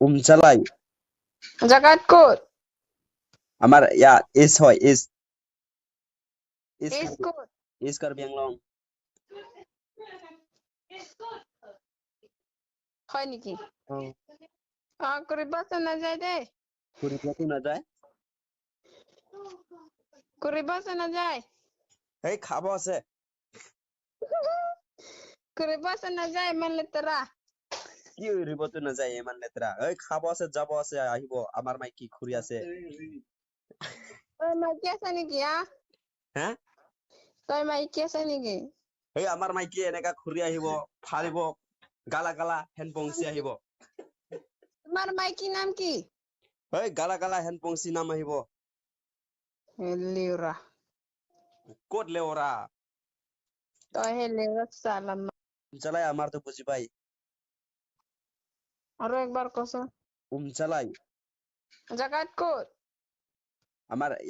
উমচালাই। জেগাত ক'ত? আমাৰ ইয়াত ইষ্ট হয়, ইষ্ট। ইষ্ট। ইষ্ট ক'ত? ইষ্ট কাৰ্বি আংলং। হয় নেকি? অ। অ, কৰিবতো নাযায় দেই। ফুৰিবতো নাযায়। কৰিবতো নাযায়। এই খাব আছে। কৰিবতো নাযায়, ইমান লেতেৰা। কি ৰিবতো নাযায়, ইমান লেতেৰা। এই খাব আছে, যাব আছে, আহিব। আমাৰ মাইকী খুৰী আছে। তই মাইকী আছে নেকি? হা? হা? তই মাইকী আছে নেকি? এই আমাৰ মাইকী এনেকা খুৰী আহিব, ফালিব, গালা গালা হেন পংচি আহিব। তোমাৰ মাইকী নাম কি? এই গালা গালা হেন পংচি নাম আহিব। লেউৰা। ক'ত লেওৰা? তই হে লেউৰা চালা। উমচালাই আমাৰতো বুজি পাই। আৰু একবাৰ কচোন। উমচালাই। জেগাত ক'ত? আমাৰ